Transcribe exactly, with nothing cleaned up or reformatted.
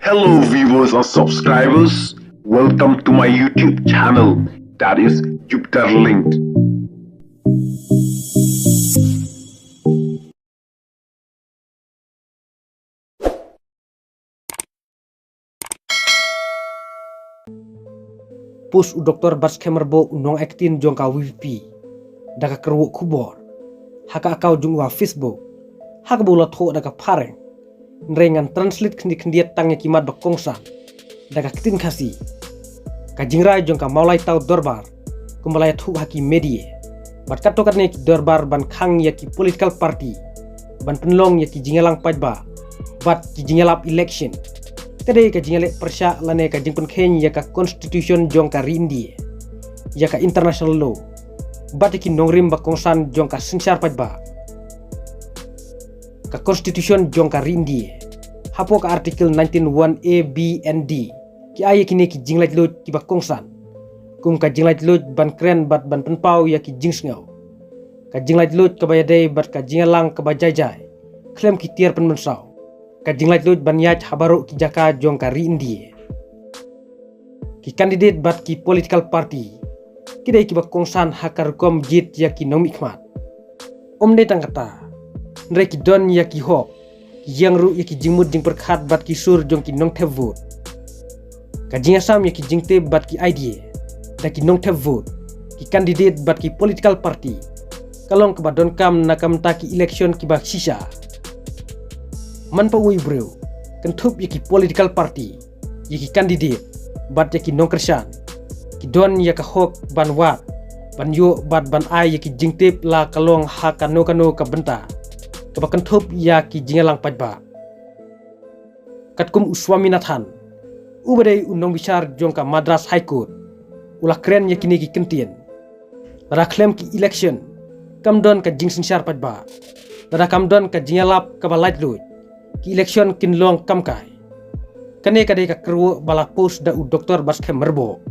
Hello, viewers and subscribers. Welcome to my YouTube channel, that is Jupiter Linked. Pus u Doktor Batskhem Rbot u nongai ktien jong ka VPP da ka kyrwoh khubor ha ka account jong u ha Facebook, ha kaba u la thoh da ka phareng. Hynrei ngan translate khyndiat khyndiat tang ïa ki mat ba kongsan da ka ktien Khasi. Ka jingrai jong ka Mawlai Taw Dorbar kumba la ïathuh ha ki media. Bad katto katne ki dorbar ban khang ïa ki political party ban pynlong ïa ki jingïalang paidbah bad ki jingïalap election. Ka dei ka jingïaleh pyrshah lane ka jingpynkheiñ ïa ka constitution jong ka ri India, ïa ka international law bad ïa ki nongrim ba kongsan jong ka synshar paidbah. Ka constitution jong ka ri India, hapoh ka article nineteen one A, B and D, ki ai ïa kine ki jinglaitluid kiba kongsan, kum ka jinglaitluid ban kren bad ban pynpaw ïa ki jingsngew, ka jinglaitluid kaba ïadei bad ka jingïalang kaba jai jai khlem ki tiar pynmynsaw, ka jinglaitluid ban ïaid ha baroh ki jaka jong ka ri India. Ki candidate bad ki political party ki dei kiba kongsan ha ka rukom jied ïa ki nongmihkhmat. Ym dei tang kata, hynrei ki don ïa ki hok, ki ïeng ruh ïa ki jingmut jingpyrkhat bad ki sur jong ki nongthep vote. Ka jingïasam ïa ki jingtip bad ki idea da ki nongthep vote, ki candidate bad ki political party, ka long kaba donkam na ka bynta ki election kiba shisha. Man ba uwei u briew kynthup ïa ki political party, ïa ki candidate bad ïa ki nongkyrshan, ki don ïa ka hok ban wad, ban ïoh bad ban ai ïa ki jingtip la ka long ha kano kano ka bynta kaba kynthup ïa ki jingïalang paidbah. Katkum u Swaminathan, uba dei u nongbishar jong ka Madras High Court, u la kren ïa kine ki kyntien. Lada khlem ki election, kam don ka jingsynshar paidbah. Lada kam don ka jingïalap kaba laitluid, ki election kin long kam kai. Kane ka dei ka kyrwoh ba la post da u Doktor Batskhem Rbot.